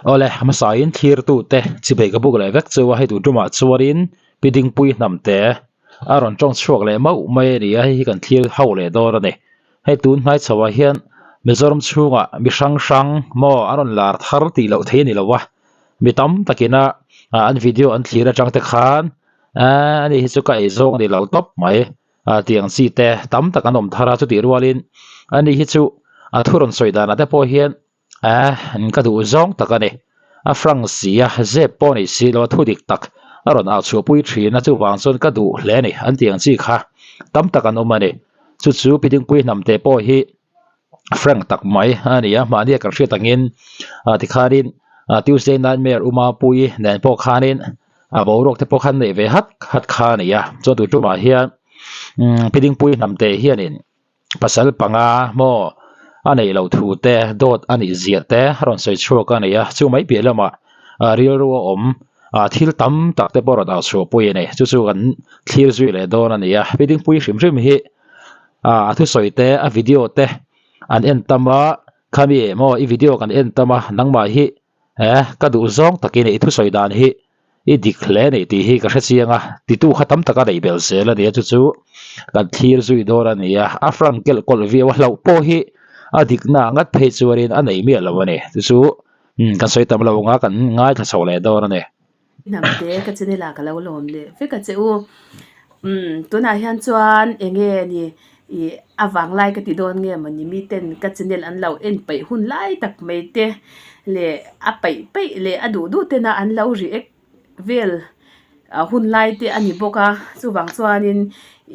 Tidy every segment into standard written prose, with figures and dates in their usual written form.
Awle, hmasain thlirtute chibei ka buk leh vek chu a, hei tun tumah chuanin Pi Dingpui hnamte a rawn tawng chhuak leh mauh mai a ni a, hei hi kan thlir ho leh dawn a ni. Hei tun hnai chhoah hian Mizoram chhungah mi hrang hrang maw an rawn lar thar tih loh thei a ni lo a, mi tam takina an video an thlir atang te khan aaa ani hi chu ka ei zawng a ni lo tawp mai. ah tiang chi te tam tak an awm thar a chutih rualin ani hi chu a thu rawn sawi danah te pawh hian eh ka duh zawng tak a ni a frank si a zep pawh a nih si lo a thu dik tak a rawn au chhuah pui thin a chuvang chuan ka duh hle a ni an tiang chi kha tam tak an awm a ni chu chu pi dingpui hnam te pawh hi frank tak mai a ni a mahni a kan hriat angin ah tikhanin ah Tuesday nightmare Uma Puii nen pawh khanin a boruak te pawh khan neih ve hat hat kha a ni a chuan tun tumah hian umm pi dingpui hnam te hianin pasal panga maw a neih loh thu te dawt a nih zia te a rawn sawi chhuak a ni a chu mai piah lamah ah rilru a awm ah thil tam tak te pawh a rawn au chhuah pui a ni chu chu kan thlir zui leh dawn a ni a pi dingpui hrim hrim hi ah a thusawi te a video te an en tam a khami maw i video kan en tam a nangmah hi Eh, ka duh zawng takin i thusawi dan hi i dik hle a ni tih hi ka hre chiang a, titu kha tam taka neih belh zel a ni a, chu chu kan thlir zui dawn a ni a, a frank kelh kawlh viau a, hlauh pawh hi a dikna ngat phei chuanin a nei miah lo a ni, chu chu kan sawi tam lo anga kan ngaithla chho leh dawn a ni. Hnamte ka channel ah ka lo lawm leh vek a che u. Umm tunah hian chuan enge ni ih a vang lai ka ti dawn nge mawni mi ten ka channel an lo en peih hun lai tak mai te leh a peih peih leh a duh duh tena an lo react vel ah hun lai te a ni bawk a chuvang chuanin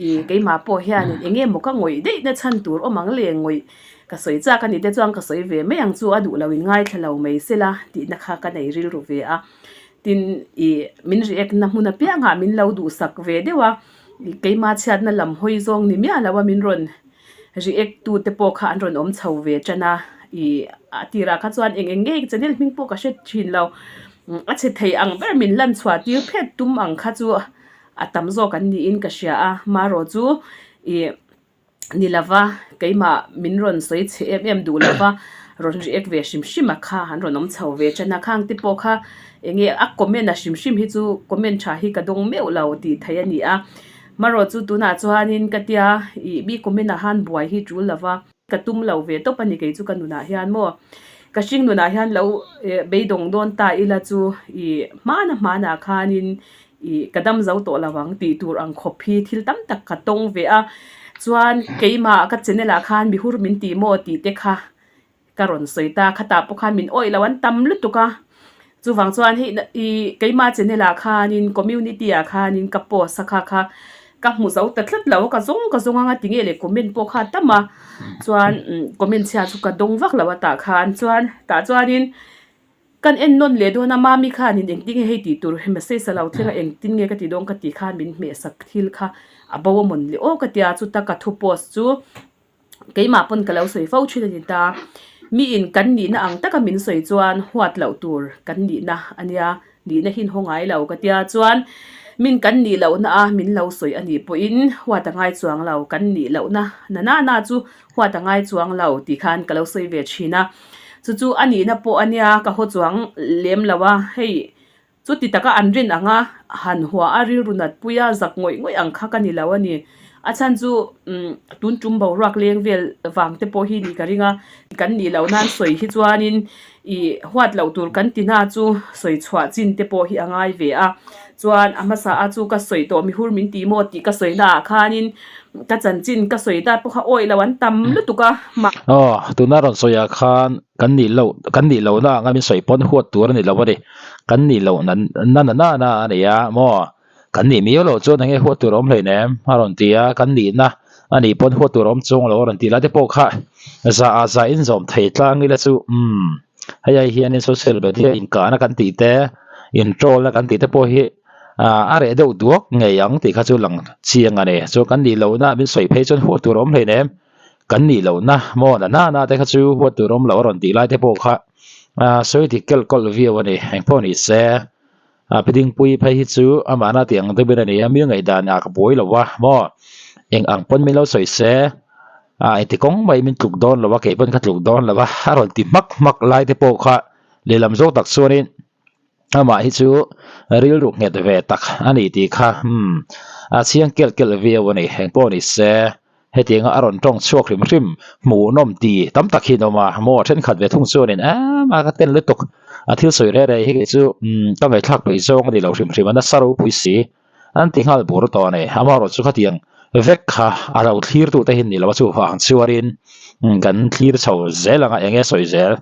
ih keimah pawh hianin eng emaw ka ngawih daih na chhan tur awm ang leh ngawih ka sawi chak a ni te chuan ka sawi ve mai ang chu a duh lo in ngaithla lo mai sela tihna kha ka nei rilru ve a. Tin, ih min react na hmun apiangah min lo duhsak ve deuh a, keimah chhiatna lam hawi zawng ni miah lo a min rawn react tu te pawh kha an rawn awm chho ve tan a, ih a tirah kha chuan eng eng nge channel hming pawh ka hre thin lo, a chhe thei ang ber min lan chhuah tir phet tum ang kha chu a tam zawk an niin ka hria a, marawh chu ih. ni lova keimah min rawn sawi chhe em em duh lova rawn react ve hrim hrim a kha an rawn awm chho ve tan a khang te pawh kha eng nge a comment a hrim hrim hi chu comment tha hi ka dawng meuh lo tih theih a ni a marawh chu tunah chuanin ka tia ih mi comment ah han buai hi tul lova ka tum lo ve tawp a ni kei chu ka nunah hian maw ka hring nunah hian lo beidawng dawn ta ila chu ih hmana hmanah khanin Ih, ka dam zo tawh lo ang tih tur ang khawp hi thil tam tak ka tawng ve a, chuan keimah ka channel ah khan mihur min ti maw tih te kha ka rawn sawi ta, khatah pawh khan min awih lo an tam lutuk a, chuvang chuan hei ih keimah channel ah khanin community ah khanin ka post a kha kha ka hmu zo ta tlat lo a, ka zawng ka zawng anga tinge leh comment pawh kha a tam a, chuan comment chhia chu ka dawng vak lo a tah khan chuan tah chuanin. Kan en nawn leh dawn a, Mami khanin engtin nge hei tih tur message a lo thleng a, engtin nge ka ti dawn ka tih khan min hmehsak thil kha a bo a mawn le aw ka tia, chuta ka thu post chu keimah pawn ka lo sawi fo thin a ni ta. Miin kan nihna ang taka min sawi chuan huat loh tur kan nihna a nia, nihna hi haw ngai lo ka tia chuan min kan nih lohna a min lo sawi a nih pawhin huat a ngai chuang lo, kan nih lohna na na na chu huat a ngai chuang lo tih khan ka lo sawi ve thin a. Chu chu a nihna pawh a nia ka haw chuang lem lo a, hei chuti taka an rin ang a, han hua a rilru nat pui a zak ngawih ngawih ang kha ka ni lo a ni. A chhan chu umm tun tum boruak leng vel vang te pawh hi ni ka ring a, kan nih loh nan sawi hi chuanin ih huat loh tur kan ti na chu sawi chhuah chin te pawh hi a ngai ve a, chuan a hmasa a chu ka sawi tawh mihur min ti maw tih ka sawi naah khanin ka chanchin ka sawi ta pawh kha awih lo an tam lutuk a mah. Aw, tuna rawn sawi ah khan kan nih loh kan nih loh na anga min sawi pawn huat tur a ni lo a ni, kan nih loh na na na na a ni a maw, kan nih miau loh chuan enge huat tur a awm hleinem a rawn ti a, kan nihna a nih pawn huat tur a awm chuang lo a rawn ti lai te pawh kha za ah za in zawm thei tlang ila chu umm hei ai hianin social media inkahna kan tih te in troll na kan tih te pawh hi ah a reh deuh duak ngei ang tih kha chu lang chiang a ni chuan kan nih lohna min sawi phei chuan huat tur a awm hleinem kan nih lohna maw na na na te kha chu huat tur a awm loh a rawn tih lai te pawh kha ah sawi dik kelh kawlh viau a ni engpawh ni se ah pi dingpui phei hi chu amahna tih ang deuhin a ni a mi ngaihdan ah ka buai lo a maw eng ang pawn min lo sawi se ah engti kawng mai min tluk dawn lo a kei pawn ka tluk dawn lo a a rawn ti hmak hmak lai te pawh kha. Lehlam zawk tak chuanin amah hi chu rilru nghet ve tak a ni tih kha umm a chiang kelh kelh viau a ni. Engpawh ni se hetianga a rawn tawng chhuak hrim hrim hmuhnawm ti tam tak hi an awm a, maw thenkhat ve thung chuanin emm a ka ten lutuk a thil sawi reh reh hi kei chu umm ka ngaihthlak peih zawng a ni lo hrim hrim a nasa ropui si. An ti nghal bur tawh a ni. Amaherawh chu khatiang vek kha a lo thlir tute hi ni lo a chuvang chuanin kan thlir chho zel ang a, eng nge sawi zel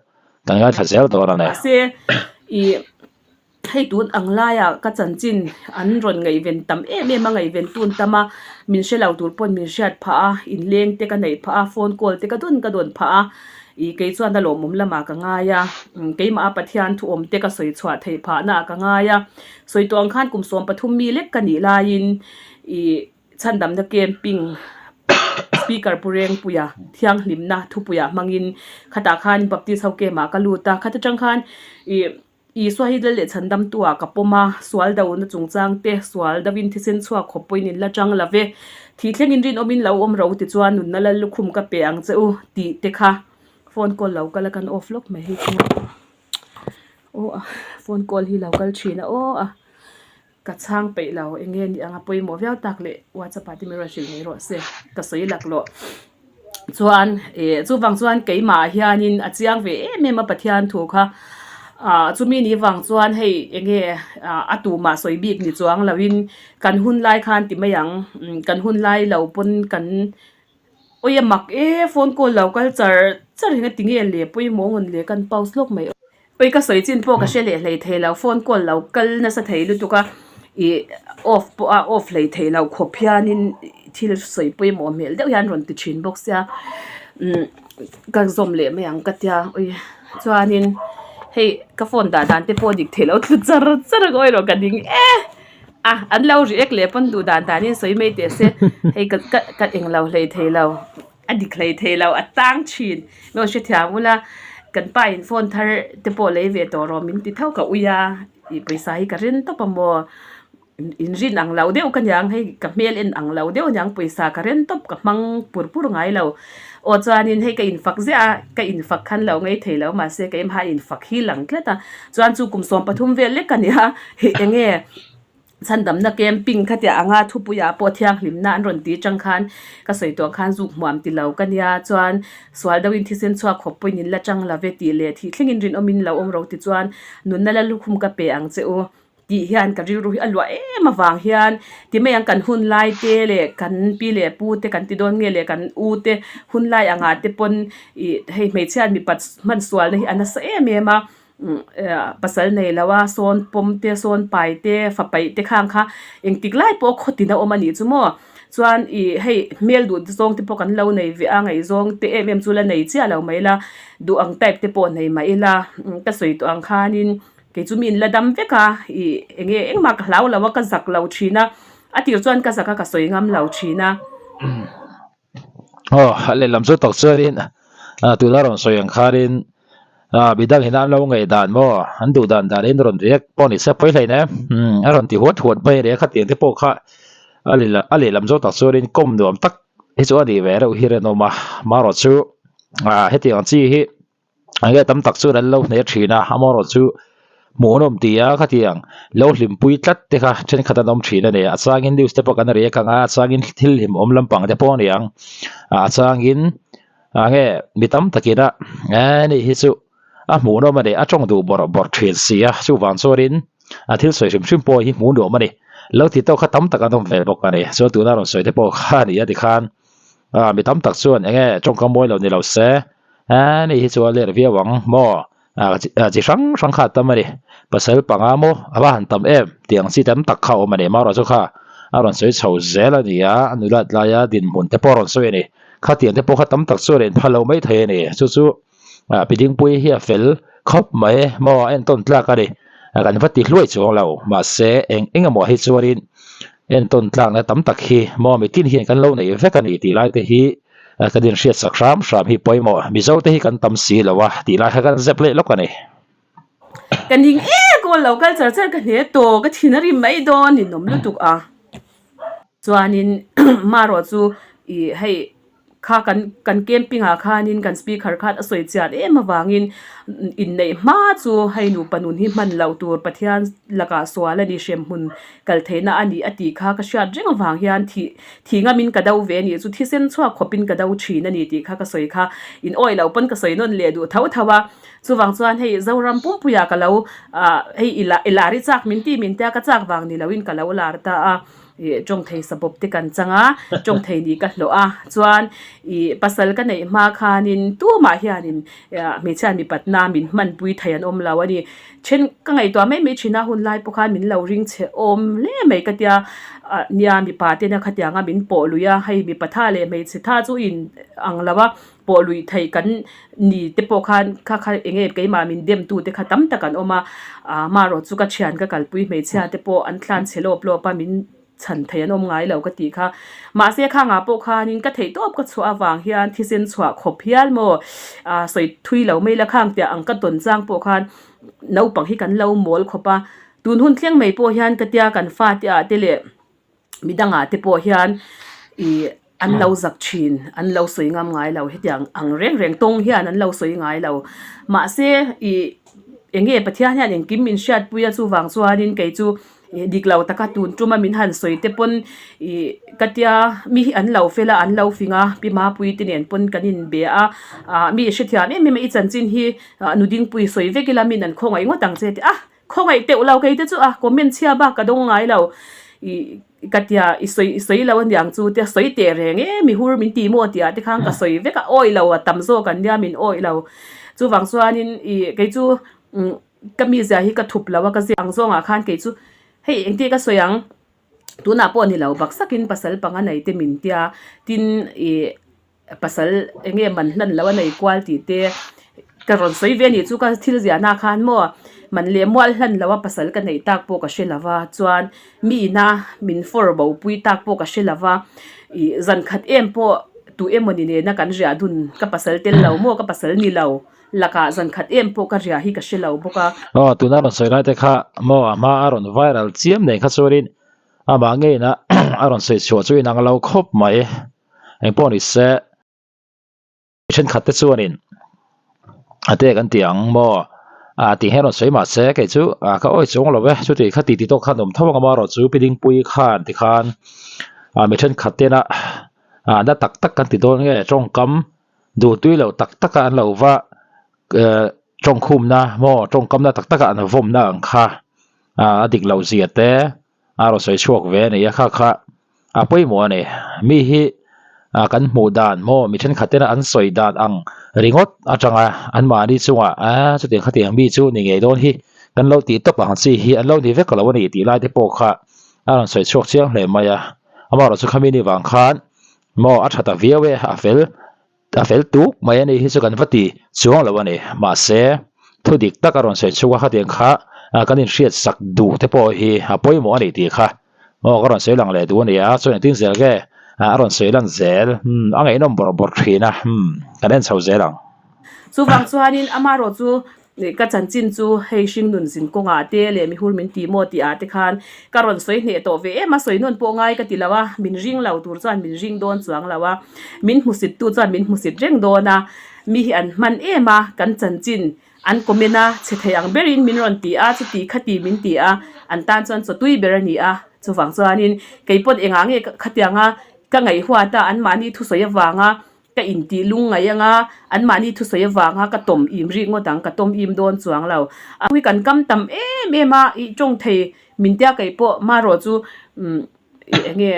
kan ngaithla zel dawn a ni. Mahse i hei tun ang laia ka chanchin an rawn ngaihven tam em em a, ngaihven tun tam a, min hre lo tur pawn min hriat phah a, inleng te ka neih phah a, phone call te ka dawn ka dawn phah a, i kei chuan a lawmawm lamah ka ngai a, keimah a Pathian thuawm te ka sawi chhuah theih phahnaah ka ngai a. Sawi tawh ang khan kum 13 mi lek ka nih laiin ih chhandamna camping speaker Pu Rengpuia thianghlimna thupuiah hmangin khatah khan Baptist ho camp ah ka lut a, khat atang khan ih Isua hi lal leh chhandamtu ah ka pawm a, sual dona chungchang te, sual deuhin thisen chhuak khawp pawhin in la chang lo ve, thih thlengin rinawmin lo awm ro tichuan nunna lal lukhum ka pe ang che u tih te kha phone call lo kal a kan off lawk mai hi chu. Aw a phone call hi lo kal thin a aw a ka chhang peih lo eng nge ni ang a pawimawh viau tak leh whatsapp ah te min rawn hrilh mai rawh se ka sawi lak lawh chuan eh chuvang chuan keimah ah hianin a chiang ve em em a Pathian thu kha ah chumi ni vang chuan hei eng nge ah a tumah sawi bik ni chuang lo in kan hun lai khan ti mai ang kan hun lai lo pawn kan. Awi a mak e, phone call lo kal char char hi nga ti nge le pawimawh ngawn le kan pause lawk mai. Awi ka sawi chin pawh ka hre leh hlei thei lo, phone call lo kal nasa thei lutuk a, ih off pawh a off hlei thei lo khawp hianin thil sawi pawimawh hmel deuh hian rawn ti thin bawk sia, umm ka zawm leh mai ang ka tia awi chuanin hei ka phone dah dan te pawh dik thei lo thlu char char ang awi rawh ka ding e. A, an lo react leh pawn duh dan danin sawi mai teh se, hei ka ka ka englo hlei thei lo, a dik hlei thei lo, a tang thin. Lo hrethiam ula, kan pa in phone thar te pawh lei ve tawh rawh min ti tho ka ui a, ih pawisa hi ka rin tawp a maw, in rin ang lo deuh ka niang hei ka hmel en ang lo deuh aniang pawisa ka ren tawp ka hmang pur pur ngai lo. Aw chuanin hei ka infak ziah a, ka infak khan lo ngei thei lo mahse keimah infak hi lang tlat a, chuan chu kum 13 vel lek ka ni a. Hei eng nge chhandamna camping kha tia anga thupuiah pawh thianghlimna an rawn ti atang khan ka sawi tawh ang khan zuk hmuam ti lo ka nia chuan sual deuhin thisen chhuak khawp pawhin in la chang lo ve tih leh thih thlengin rinawmin lo awm ro ti chuan nunna la lukhum ka pe ang che u tih hian ka rilru hi a luah em avang hian ti mai ang kan hun lai te leh kan pi leh pu te kan ti dawn nge leh kan u te hun lai angah te pawn ih hei hmeichhia mipat hman sualna hi a nasa em em a. Pasal nei lo a sawn pawm te sawn pai te fa paih te khang kha engtik lai pawh khaw tin a awm a nih chu maw chuan ih hei hmel duh te zawng te pawh kan lo nei ve a ngaihzawng te em em chu la nei chiah lo mai la duh ang type te pawh nei mah ila ka sawi tawh ang khanin kei chu mi in la dam vek a ih eng nge engmah ka hlau lo a ka zak lo thin a a tir chuan ka zak a ka sawi ngam lo thin a. Aw a lehlam chu tak chuanin tuna rawn sawi ang khanin midang in an lo ngaih dan maw an duh dan dan in rawn react pawh ni se pawi hlein e a rawn ti huat huat mai a nia khatiang te pawh kha a lehlam a lehlam zawk tak chuanin kawm nuam tak hi chu a nih ve reuh hi rinawm a marawh chu hetiang ang chi hi. Enge tam tak chuan an lo hne thin a, amaherawh chu hmuhnawm ti a khatiang lo hlimpui tlat te kha thenkhat an awm thin a ni. A changin news te pawh kan react ang a, a changin thil hlimawm lampang te pawh a ni ang. A changin enge mi tam takin a eng hi chu a hmuhnawm a ni, a tawng duh bawrh bawrh thin si a, chuvang chuanin a thil sawi hrim hrim pawh hi hmuhnuam a ni. Lo ti tawk kha tam tak an awm ve bawk a ni. Chuan tuna rawn sawi te pawh kha a ni a tikhan mi tam tak chuan enge tawngkam mawi lo ni lo se. Eee ni hi chu a ler viau ang maw ah chi hrang hrang kha a tam a ni pasal panga maw a va han tam em tih ang chi tam tak kha a awm a ni marawh chu kha a rawn sawi chho zel a ni a a nulat laia dinhmun te pawh a rawn sawi a ni khatiang te pawh kha tam tak chu a rawn phal lo mai thei a ni chu chu ah pi dingpui hi a fel khawp mai maw a entawn tlak a ni kan va ti hluai chuang lo mahse eng eng emaw hi chuanin entawn tlakna tam tak hi maw mitin hian kan lo nei vek a ni tih lai te hi. Kan inhriat sak hram hram hi pawimawh Mizo te hi kan tam si lo a tih lai kha kan zep leh lawk a ni. Ka ning e kawl lo kal char char ka hne tawh ka thin a rim mai dawn ninawm lutuk a. Chuanin marawh chu ih hei Kha kan kan camping ah khanin kan speaker khan a sawi chian em avangin inneih hma chu hei nupa nun hi hman loh tur Pathian lakah sual a ni hremhmun kal theihna a ni a tih kha ka hriat reng avang hian thih thih ngamin ka do ve a nih chu thisen chhuak khawpin ka do thin a ni tih kha ka sawi kha in awih loh pawn ka sawi nawn leh duh tho tho a chuvang chuan hei Zoram pumpuiah ka lo ah hei i la i lar i chak min ti min tia ka chak vang ni loin ka lo lar ta a. Ih tawngthei sabawp te kan chang a, tawngthei nih ka hlawh a, chuan ih pasal ka neih hma khanin tumah hianin hmeichhia mipatna min hmanpui thei an awm lo a ni. Then ka ngaihtuah mai mai thin a, hun lai pawh khan min lo ring chhe awm hle mai ka tia, nia mipa tena khatianga min pawh lui a, hei mipa tha leh hmeichhe tha chu in ang lo a, pawh lui theih kan ni te pawh khan kha kha eng nge keimah min dem tu te kha tam tak an awm a ah marawh chu ka thian ka kalpui hmeichhia te pawh an tlan chhe lawp lawp a min chhan thei an awm ngai lo ka tih kha mahse khangah pawh khanin ka theih tawp ka chhuah avang hian thisen chhuah khawp hial maw ah sawi thui lo mai la khang tiah ang ka tawn chang pawh khan naupang hi kan lo mawl khawp a tun hun thleng mai pawh hian ka tia kan fate ah te leh. Midangah te pawh hian ih an lo zak thin, an lo sawi ngam ngai lo, hetiang ang reng reng tawng hian an lo sawi ngai lo. Mahse ih eng nge Pathian hian engkim min hriatpui a chuvang chuanin kei chu ih dik lo taka tun tuma min han sawi te pawn ih ka tia mi hi an lo fel a, an lo fing a, Pi Mapuii te nen pawn kan inbe a, ah mi hrethiam em em a i chanchin hi nudingpui sawi vek ila min an khawngaih ngawt ang che ti a. Khawngaih teuh lo kei te chu a comment chhia bak ka dawng ngai lo ih ka tia i sawi i sawi lo aniang chu tia sawi teh reng e mi hur min ti maw tih ah te khan ka sawi vek a awih lo a tam zawk an nia min awih lo chuvang chuanin ih kei chu umm ka mizia hi ka thup lo a ka ziak ang zawngah khan kei chu hei engtin ka sawi ang tunah pawh ni lo baksakin pasal panga nei te min tia tin ih. Pasal eng nge man hlan lo a nei kual tih te ka rawn sawi ve a nih chu ka thil ziahna khan maw man leh mual hlan lo a pasal ka neih tak pawh ka hre lo va chuan mi ina min fawr bo pui tak pawh ka hre lo va ih zan khat em pawh tu emawni nena kan riah dun ka pasal tel lo maw ka pasal ni lo lakah zan khat em pawh ka riah hi ka hre lo bawk a. Aw tuna rawn sawi lai te kha maw a hma a rawn viral chiam nei kha chuanin amah ngeina a rawn sawi chhuah chu inang lo khawp mai. Engpawh ni se thenkhat te chuanin a te kan ti ang maw ah tih hian rawn sawi mah se kei chu ah ka awi chuang lo e chuti kha titi tawk khan awm tho ang amaherawh chu pi dingpui khan tikhan ah mi thenkhat tena ah na tak tak kan ti dawn nge tawngkam duh tui loh tak tak a an lo va eh tawngkhumna maw tawngkamna tak tak a an vawmna ang kha ah a dik loh zia te. A rawn sawi chhuak ve a ni a kha kha a pawimawh a ni. Mi hi ah kan hmuh dan maw mi thenkhat tena an sawi dan ang ringawt atanga anmahni chungah ah chutiang khatiang mi chu ni ngei dawn hi kan lo tih tawp ang chi hi an lo ni vek lo a ni tih lai te pawh kha a rawn sawi chhuak chiang hle mai a. Amaherawhchu khami ni vang khan maw a tha ta viau e a fel. A fel tuk mai a nih hi chu kan va ti chuang lo a ni. Mahse, thu dik tak a rawn sawi chhuk a, khatiang kha kan inhriat sak duh te pawh hi a pawimawh a ni tih kha aw ka rawn sawi lang leh duh a ni a, chuan engtin zel nge a rawn sawi lan zel, umm a ngaihnawm bawrh bawrh thin a, umm kan en chho zel ang. Chuvang chuanin amaherawh chu Ka chanchin chu hei hringnun zin kawngah te leh mihur min ti maw tih ah te khan ka rawn sawi hneh tawh ve em a, sawi nawn pawh ngai ka ti lo a, min ring lo tur chuan min ring dawn chuang lo a, min hmusit tu chuan min hmusit reng dawn a, mi hi an hman em a, kan chanchin an comment a, chhe thei ang berin min rawn ti a, chuti khati min ti a, an tan chuan chawtui ber a ni a, chuvang chuanin keipawn engah nge khatianga ka ngaihhuat a, anmahni thusawi avanga Ka intih lung ngaih anga anmahni thusawi avanga ka tawm im rik ngawt ang, ka tawm im dawn chuang lo. A hui kan kam tam em em a, ih tawng thei min tia kei pawh marawh chu umm ih eng nge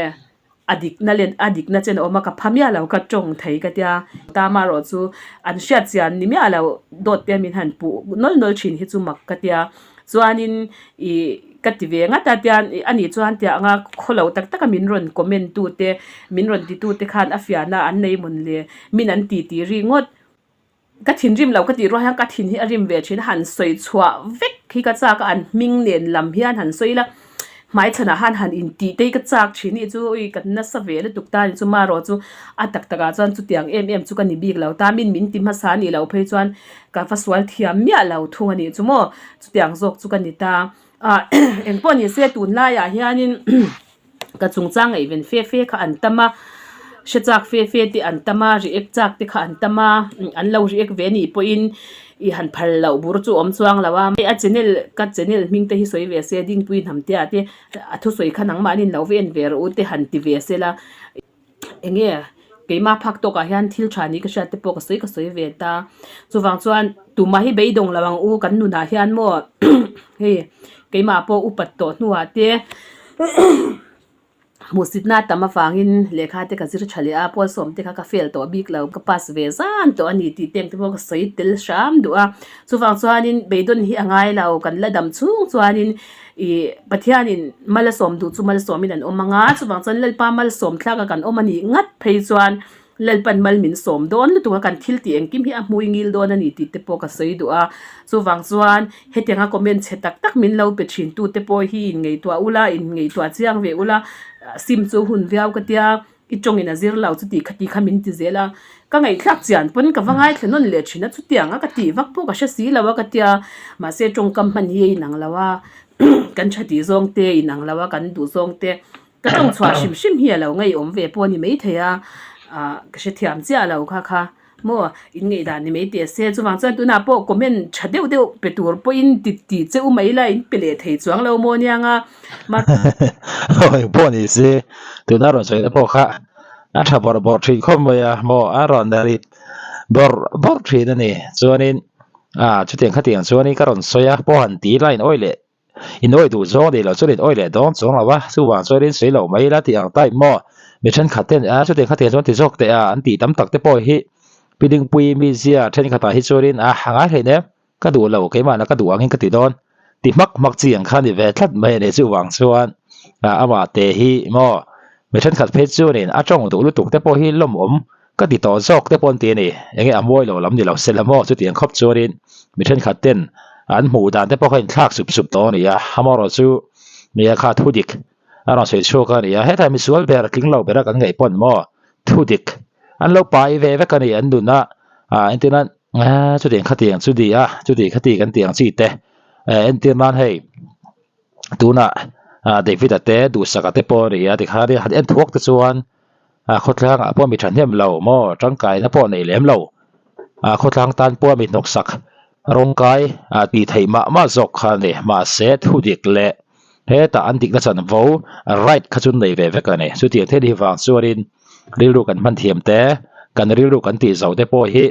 a dikna len a dikna chen a awm a ka pha miah lo ka tawng thei ka tia. Ta marawh chu an hriat chian ni miah lo dawt te min han puh nawl nawl thin hi chu mak ka tia. Chuanin ih ka ti ve ngat a tian ih ani chuan tiah anga khaw lo tak tak a min rawn comment tu te min rawn ti tu te khan a fiahna an nei mawn le min an ti tih ri ngawt ka thinrim lo ka tih rual hian ka thin hi a rim ve thin a han sawi chhuah vek hi ka chak a an hming nen lam hian han sawi ila hmaichhanah khan han intih te hi ka chak thin hi chu ui ka nasa ve lutuk ta ni chu marawh chu a tak takah chuan chutiang em em chu ka ni bik lo ta min min ti hmasa a nih loh phei chuan Ka va sual thiam miah lo thung a nih chu maw, chutiang zawk chu ka ni ta. Ah engpawh ni se tunlaiah hianin ka chungchang ngaihven fe fe kha an tam a, Hre chak fe fe te an tam a, react chak te kha an tam a, an lo react ve anih pawhin i han phal loh bur chu awm chuang lo a. A channel ka channel hming te hi sawi ve se Dingpui Hnamte ah te a thusawi kha nangmahni lo va en ve rawh u te han ti ve se la. Enge keimah phak tawkah hian thil tha ni ka hriat te pawh ka sawi ka sawi ve ta. Chuvang chuan tumah hi beidawng lo ang u kan nunah hian maw hei keimah pawh upat tawh hnuah te hmuhsitna tam avangin lehkha te ka zir tha leh a, pawl sawm te kha ka fail tawh bik lo ka pass ve zan tawh a ni tih te ang te pawh ka sawi tel hram duh a. Chuvang chuanin beidawn hi a ngai lo kan la dam chhung chuanin Ih Pathianin malsawm duh chu malsawmin an awm anga, chuvang chuan Lalpa malsawm thlaka kan awm a nih ngat phei chuan Lalpan mal min sawm dawn lutuk a, kan thil tih engkim hi a hmui ngil dawn a ni tih te pawh ka sawi duh a. Chuvang chuan hetianga comment chhe tak tak min lo pe thin tu te pawh hi in ngaihtuah ula, in ngaihtuah chiang ve ula, sim chu hun viau ka tia. I tawngin a zir lo chuti khati kha min ti zel a, ka ngaihthlak chian pawn ka va ngaithla nawn leh thin a, chutiang a ka tih vak pawh ka hre si lo a ka tia, mahse tawngkam hman hi a inang lo a, kan tha tih zawng te a inang lo a, kan duh zawng te ka tawng chhuah hrim hrim hi a lo ngaihawm ve pawh a ni maithei a, ah ka hrethiam chiah lo kha kha. Maw in ngaihdan ni mai teh se, chuvang chuan tunah pawh comment tha deuh deuh pe tur pawhin ti ti che u mai la in pe leh thei chuang lo maw nia nga. Aw eng pawh ni se, tuna rawn sawi na pawh kha a tha bawrh bawrh thin khawp mai a, maw a rawn rit bawrh bawrh thin a ni. Chuanin ah chutiang khatiang chuanin ka rawn sawi a, pawh han ti ila in awih leh In awih duh zawng ni lo chuan in awih leh dawn chuang lo a, chuvang chuan in sawi lo mai ila tih ang type maw? Mi thenkhat ten a chutiang khatiang chuan ti zawk teh a an tih tam tak te pawh hi Pi Dingpui mizia thenkhatah hi chuanin a ngai hlein em? Ka duh lo keimahna ka duh angin ka ti dawn ti hmak hmak chi ang kha ni ve tlat mai a ni chuvang chuan amah te hi maw mi thenkhat phei chuanin a tawng duh lutuk te pawh hi lawmawm Ka ti tawh zawk te pawh an ti a ni. Enge a mawi lo lam ni lo se la maw? Chutiang khawp chuanin mi thenkhat ten an hmuh dan te pawh kha inthlak sup sup tawh a ni a. Amaherawh chu nia kha thu dik a rawn sawi chhuak a ni a. Hetah misual ber tling lo bera kan ngaih pawn maw thu dik an lo pai ve vek a ni an nun a. Ah entir nan chutiang khatiang chu ni a, chuti khati kan tih ang chi te entir nan hei tunah David-a te Duhsaka te pawh a ni a tikhan han en thuak te chuan A khawtlangah pawh mi thahnem lo maw tangkaina pawh nei lem lo. A khawtlang tan pawh mi hnawksak rawngkai a tih theih mah mah zawk kha a ni. Mahse thudik leh hetah an dikna chanvo right kha chu nei ve vek a ni. Chutiang thil hi vang chuanin rilru kan hman thiam te, kan rilru kan tih zo te pawh hi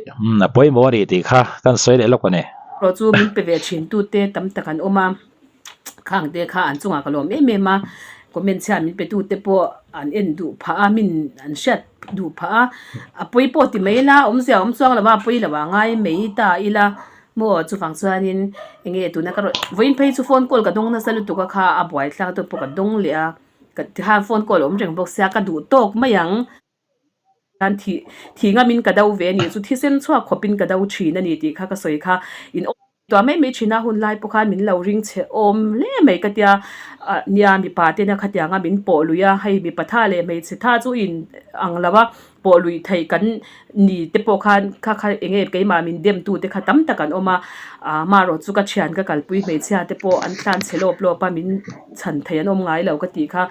a pawimawh a ni tih kha kan sawi leh lawk a ni. Erawh chu min pe ve thin tute tam tak an awm a. Khang te kha an chungah ka lawm em em a, comment chhiat min pe tu te pawh an en duh phah a, min an hriat duh phah a, a pawi pawh ti mai ila awmzia awm chuang lo a, a pawi lo ah ngai mai ta ila maw chuvang chuanin enge tuna ka rawn vawiin phei chu phone call ka dawng nasa lutuk a kha a buai thlak te pawh ka dawng leh a, ka tikhan phone call a awm reng bawk sia ka duh tawk mai ang. Khan thih thih ngamin ka do ve a nih chu thisen chhuak khawpin ka do thin a ni tih kha ka sawi kha in awm tuah mai mai thin a hun lai pawh khan min lo ring chhe awm hle mai ka tia ah nia mipa tena khatianga min pawh lui a hei mipa tha leh hmeichhe tha chu in ang lo a pawh lui theih kan ni te pawh khan kha kha eng nge keimah min dem tu te kha tam tak an awm a ah marawh chu ka thian ka kalpui hmeichhia te pawh an tlan chhe lawp lawp a min chhan thei an awm ngai lo ka tih kha.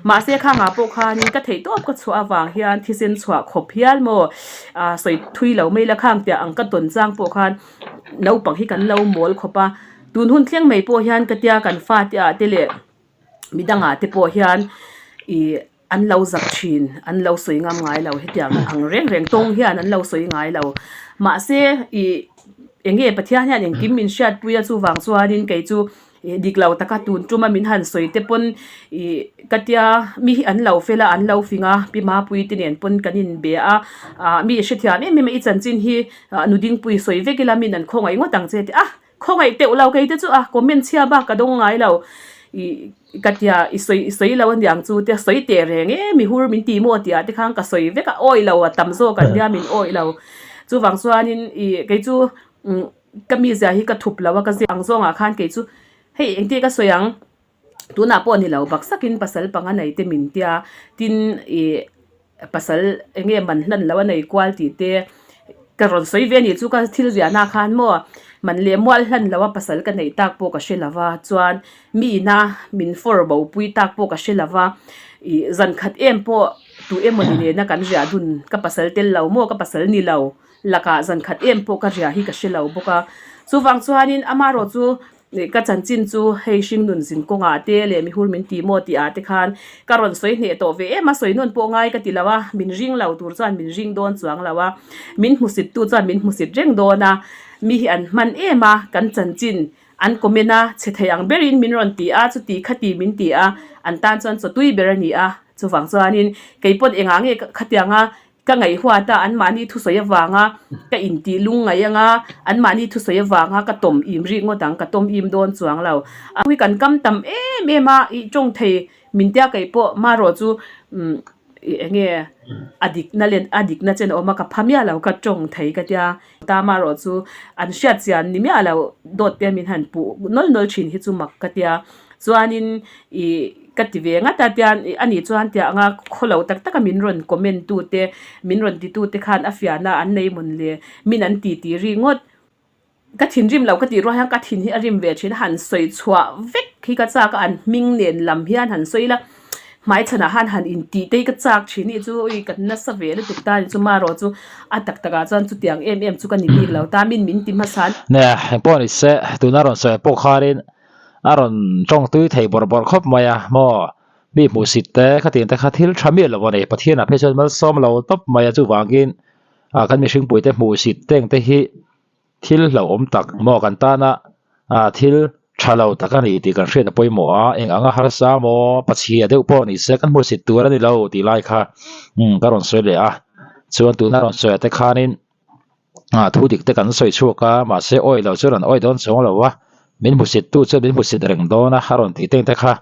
Mahse khangah pawh khanin ka theih tawp ka chhuah avang hian thisen chhuah khawp hial maw ah sawi thui lo mai la khang tiah ang ka tawn chang pawh khan naupang hi kan lo mawl khawp a, tun hun thleng mai pawh hian ka tia kan fate ah te leh midangah te pawh hian ih an lo zak thin an lo sawi ngam ngai lo hetiang ang reng reng tawng hian an lo sawi ngai lo mahse ih eng nge Pathian hian engkim min hriatpui a chuvang chuanin kei chu. Ih dik lo taka tun tuma min han sawi te pawn ih ka tia mi hi an lo fel a an lo fing a pi mapui te nen pawn kan inbe a ah mi hrethiam em em a i chanchin hi ah nu dingpui sawi vek ila min an khawngaih ngawt ang che ti a khawngaih teuh lo kei te chu a comment chhia bak ka dawng ngai lo ih ka tia i sawi i sawi lo aniang chu te sawi teh reng e mi hur min ti maw tih ah te khan ka sawi vek a awih lo a tam zawk an nia min awih lo chuvang chuanin ih kei chu umm. Ka mizia hi ka thup lo a, ka ziah ang zawngah khan kei chu hei engti ka sawi ang tunah pawh ni lo bak sakin pasal panga nei te min tia tin ih pasal eng nge man hlan lo a nei kual tih te ka rawn sawi ve a nih chu ka thil ziahna khan maw. Man leh mual hlan lo a pasal ka neih tak pawh ka hre lo va, chuan mi ina min fawr bo pui tak pawh ka hre lo va, ih zan khat em pawh tu emaw ni nena kan riah dun ka pasal tel lo maw ka pasal ni lo lakah zan khat em pawh ka riah hi ka hre lo bawk a. Chuvang chuanin amaherawh chu Ka chanchin chu hei hringnun zin kawngah te leh mihur min ti maw tih ah te khan ka rawn sawi hneh tawh ve em a, sawi nawn pawh ngai ka ti lo a, min ring lo tur chuan min ring dawn chuang lo a, min hmusit tu chuan min hmusit reng dawn a, mi hi an hman em a, kan chanchin an comment a, chhe thei ang berin min rawn ti a, chuti khati min ti a, an tan chuan chawtui ber a ni a, chuvang chuanin keipawn engah nge khatianga Ka ngaihhuat a, anmahni thusawi avanga ka intih lung ngaih anga, anmahni thusawi avanga ka tawm im rik ngawt ang, ka tawm im dawn chuang lo. A hi kan kam tam em em a, ih tawng thei min tia keih pawh marawh chu umm ih eng nge a dikna len a dikna chen a awm a, ka pha miah lo ka tawng thei ka tia. Ta marawh chu an hriat chian ni miah lo dawt te min han puh nawl nawl thin hi chu mak ka tia. Chuanin ih ka ti ve ngat a tian ih ani chuan tiah anga khaw lo tak tak a min rawn comment tu te min rawn ti tu te khan a fiahna an nei mawn le min an ti tih ri ngawt ka thinrim lo ka tih rual hian ka thin hi a rim ve thin a han sawi chhuah vek hi ka chak a an hming nen lam hian han sawi ila hmaichhanah han han intih te hi ka chak thin hi chu ui ka nasa ve lutuk ta ni chu marawh chu a tak takah chuan chutiang em em chu ka ni bik lo ta min min ti hmasa. Nia engpawh ni se tuna rawn sawi pawh khanin a rawn tawng tui thei bawrh bawrh khawp mai a maw mi hmuhsit te khatiang te kha thil tha miah lo a ni Pathian ah phei chuan malsawm lo tawp mai a chuvangin ah kan mihring pui te hmuhsit teng te hi thil hlauhawm tak maw kan tana ah thil tha lo tak a ni tih kan hriat a pawimawh a eng anga harsa maw pachhia deuh pawh ni se kan hmuhsit tur a ni lo tih lai kha umm ka rawn sawi leh a chuan tuna rawn sawi ah te khanin. Ah thu dik te kan sawi chhuak a mahse awi lo chuan an awi dawn chuang lo a min hmusit tu chuan min hmusit reng dawn a a rawn tih teng te kha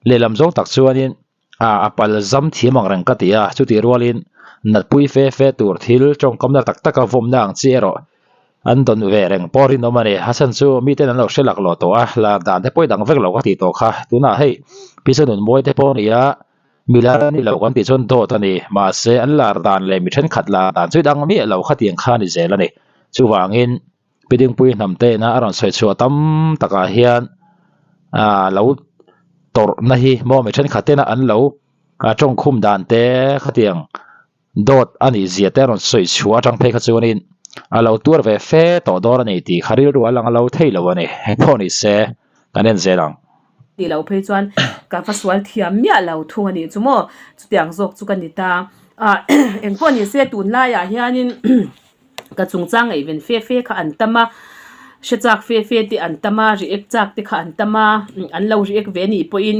lehlam zawng tak chuanin ah a pal zam thiam ang reng ka ti a chutih rualin natpui fe fe tur thil tawngkamna tak taka vawmna ang chi erawh an dawn ve reng pawh rinawm a ni a chhan chu miten an lo hre lak lawh tawh a lar dan te pawh i dang vek lo ka tih tawh kha tunah hei pisa nunmawi te pawh a ni a. Mi lar a ni lo kan tih chuan dawt a ni. Mahse, an lar dan leh mi thenkhat lar dan chu dang miah lo khatiang kha a ni zel a ni. Chuvangin, Pi Dingpui hnam tehna a rawn sawi chhuah tam takah hian ah lo tawrhna hi maw mi thenkhat tena an lo tawngkhum dan te khatiang dawt a nih zia te a rawn sawi chhuah atang phei kha chuanin a lo tuar ve fe tawh dawn a ni tih kha rilru a lang lo thei lo a ni. Hengpawh ni se kan en zel ang. Tih loh phei chuan ka va sual thiam miah lo thung a nih chu maw chutiang zawk chu ka ni ta. Ah engpawh ni se tunlaiah hianin ka chungchang ngaihven fe fe kha an tam a, hre chak fe fe te an tam a, react chak te kha an tam a, an lo react ve nih pawhin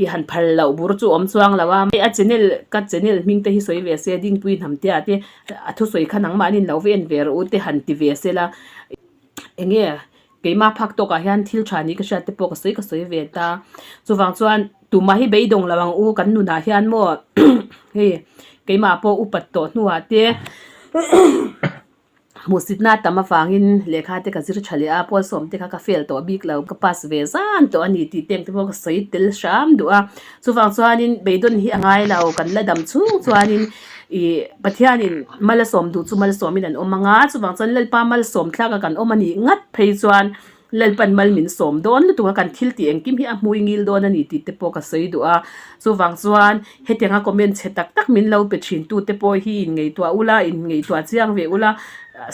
ih han phal loh bur chu awm chuang lo a, a channel ka channel hming te hi sawi ve se Dingpui Hnamtea te a thusawi kha nangmahni lo va en ve rawh u te han ti ve se la eng nge Keimah phak tawkah hian thil tha ni ka hriat te pawh ka sawi ka sawi ve ta. Chuvang chuan tumah hi beidawng lo ang u kan nunah hian maw hei keimah pawh upat tawh hnuah te hmuhsitna tam avangin lehkha te ka zir tha leh a, pawl sawm te kha ka fail tawh bik lo, ka pass ve zan tawh a ni tih te ang te pawh ka sawi tel hram duh a. Chuvang chuanin beidawn hi a ngai lo, kan la dam chhung chuanin ih Pathianin malsawm duh chu malsawmin an awm ang a, chuvang chuan Lalpa malsawm thlaka kan awm a nih ngat phei chuan Lalpan mal min sawm dawn lutuk a, kan thil tih engkim hi a hmui ngil dawn a ni tih te pawh ka sawi duh a. Chuvang chuan hetianga comment chhe tak tak min lo pe thin tu te pawh hi inngeihtuah ula, inngeihtuah chiang ve ula,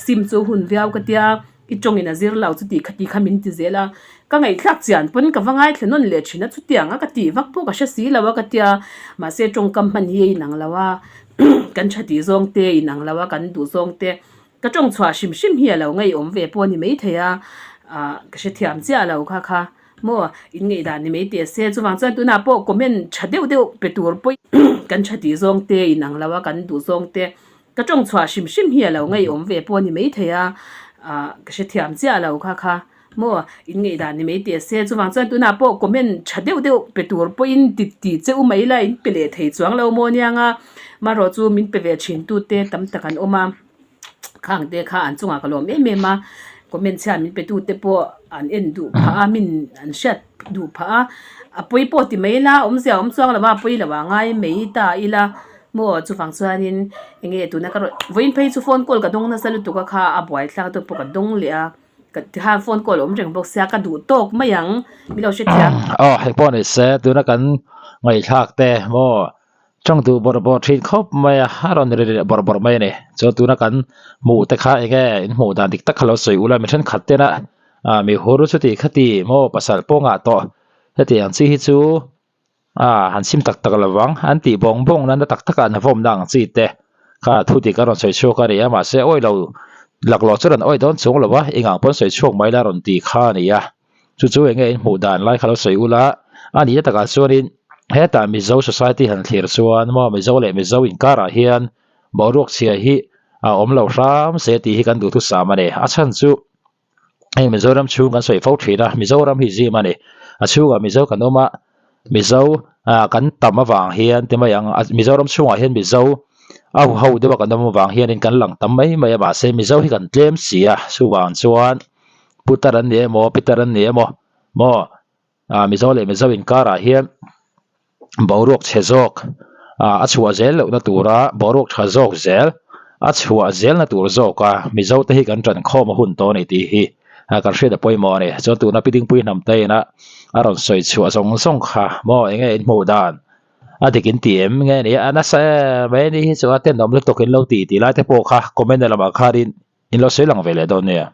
sim chu hun viau ka tia. I tawngin a zir lo chuti khati kha min ti zel a, ka ngaihthlak chian pawn ka va ngaithla nawn leh thin a, chutiang a ka tih vak pawh ka hre si lo a ka tia, mahse tawngkam hman hi a inang lo a, kan tha tih zawng te a inang lo a, kan duh zawng te ka tawng chhuah hrim hrim hi a lo ngaihawm ve pawh a ni maithei a, ah ka hrethiam chiah lo kha kha maw in ngaihdan ni mai teh se, chuvang chuan tunah pawh comment tha deuh deuh pe tur pawh kan tha tih zawng te a inang lo a, kan duh zawng te. Ka tawng chhuah hrim hrim hi a lo ngaihawm ve pawh a ni maithei a, ah ka hrethiam chiah lo kha kha maw in ngaihdan ni mai teh se, chuvang chuan tunah pawh comment tha deuh deuh pe tur pawhin ti ti che u mai la in pe leh thei chuang lo maw aniang a, marawh chu min pe ve thin tute tam tak an awm a, khang te kha an chungah ka lawm em em a, comment chhiat min pe tute pawh an en duh phah a min an hriat duh phah a, a pawi pawh ti mai la awmzia awm chuang lo a, a pawi lo ah ngai mai ta ila. Maw chuvang chuanin eng nge tuna ka rawn vawiin phei chu phone call ka dawng nasa lutuk a kha a buai thlak deuh pawh ka dawng leh a. Ka ti khan phone call awm reng bawk sia ka duh tawk mai ang min lo hrethiam. Aw hei pawh ni se tuna kan ngaihthlak te maw tawng duh bawrh bawrh thin khawp mai a a rawn ri leh bawrh bawrh mai a ni. Chuan tuna kan hmuh te kha eng nge in hmuh dan dik tak kha lo sawi ula mi thenkhat tena ah mi hur chuti khati maw pasal pawh ngah tawh hetiang chi hi chu A han sim tak tak lo vang, an tih bawng bawng nana tak taka an vawmna ang chi te kha thu dik a rawn sawi chhuak a ni a, mahse awi lo laklawh chu rawn awi dawn chung lo a, eng ang pawn sawi chhuak mai la rawn ti kha a ni a, chu chu eng nge in hmuh dan lai kha lo sawi ula, a nihna takah chuanin hetah Mizo society han thlir chuan maw Mizo leh Mizo inkarah hian boruak chhia hi a awm lo hram se tih hi kan duhthusam a ni, a chhan chu. Hei Mizoram chhung kan sawi fo thin a, Mizoram hi zim a ni. A chhungah Mizo kan awm a, Mizo ah kan tam avang hian ti mai ang a Mizoram chhungah hian Mizo a hu ho deuh a kan awm avang hianin kan lang tam mai mai a mahse Mizo hi kan tlem si a chuvang chuan putar an ni emaw pitar an ni emaw maw ah Mizo leh Mizo inkarah hian boruak chhe zawk ah a chhuah zel lohna tura boruak tha zawk zel a chhuah zelna tur zawka Mizo te hi kan tan khawm a hun tawh a ni tih hi ah kan hriat a pawimawh a ni. Chuan tuna Pi Dingpui hnam te ina a rawn sawi chhuah zawng zawng kha maw eng nge in hmuh dan a dik in ti em nge ni a nasa em mai a ni hi chuan a tenawm lutuk in lo ti tih lai te pawh kha comment lamah khanin in lo sawi lang ve leh dawn nia.